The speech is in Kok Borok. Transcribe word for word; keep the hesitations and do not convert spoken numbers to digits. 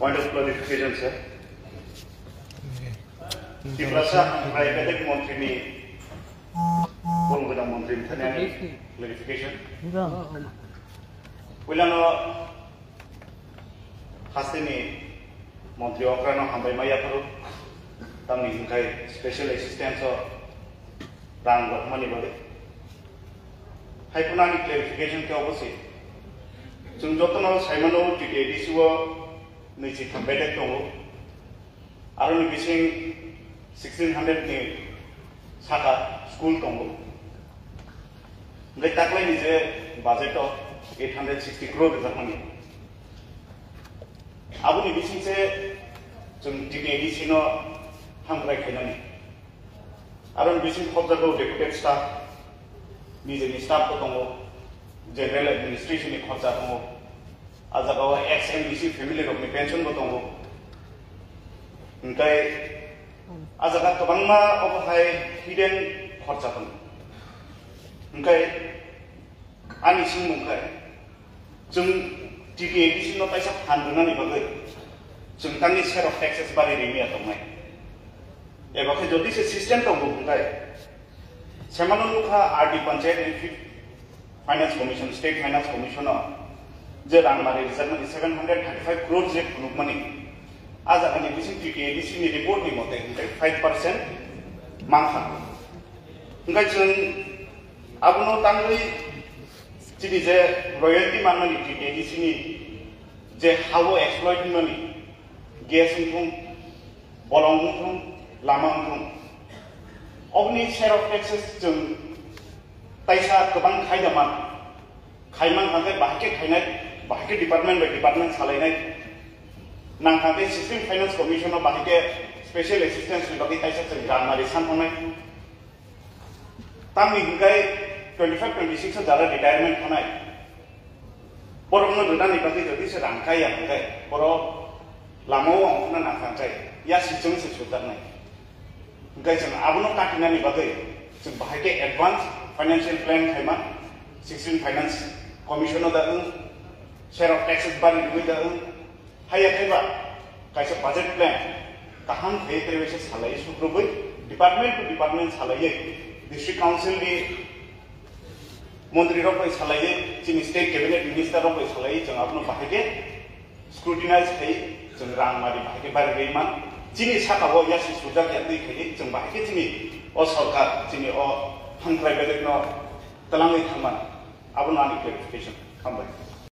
Point of clarification, sir. Tiprasa hamkrai bedek montri ni, bol gwnang montri ni thani ani clarification. Puilano hasteni montri okrano hambai ma yapharo, tamni hwnkhai special assistance o rang rokmani bagwi. Hai phano ani clarification khe obo se. Chwng jotono saimano T T A D C o nwichi tham bedek tongo. Aroni bising sixteen hundred ni saka school tongo. Hingke taklaini je budget o eight hundred sixty crore rijakmani. Aboni bising se chwng T T A D C no hamkrai khainani. Aroni bising khorjago deputy staff, nijeni staff bo tongo, general administration ni khorja tongo, a jaga o ex M D C family rokni pension bo tongo. Hingkai a jaga kwbangma obo hai hidden khorja tongo. Hingkai ani swngmung khai, chwng T T A D C no kaisa phan rwnani bagwi chwng tangni share of taxes bari rimya tongnai. Eba khe jodi se system tongo hwnkhai, semano nukha R D Panchayat ni Finance Commission, State Finance Commission o je rang mari rijakmani seven hundred thirty-five crore je phunukmani, a jagani bising T T A D C ni report ni mote hwnkhe five percent mankha. Hwnkhe chwng abono tangwi chini je royalty manmani T T A D C ni je ha-o exploit wngmani, gas wngthung, bolong wngthung, lama wngthung, oboni share of taxes chwng taisa kwbang khaida man. Khaiman hwnkhe bahai khe khainai, bahai khe department by department salainai. Nang hwnkhe Sixteen Finance Commission o bahai khe special assistance ni bagwi taisa chwng rang mari san thangnai. Tamni hwnkhe twenty-five twenty-six o jara retirement thangnai. Borokno rwnani bagwi jodi se rang kaiya hwnkhe borok lama o ongkhorna nang hwnkhe ya sichwng se sujaknai. Hwnkhe chwng abono katinani bagwi chwng bahai khe advance financial plan khaima, Sixteen Finance Commission o da wng, share of taxes bari rwui da wng, haiya khaiba kaisa budget plan kaham khe tei waisa salai sukrubui department to department salaiwi district council ni montri rok bai salaiwi chini state cabinet minister rok bai salaiwi chwng abono bahai khe scrutinize khai chwng rang mari bahai khe bari rwi man. Chini saka o yasi sujak ya twi khai chwng bahai khe chini o sorkar chini o hamkrai bedek no twlangwi thangman. Abono ani clarification. Hambai.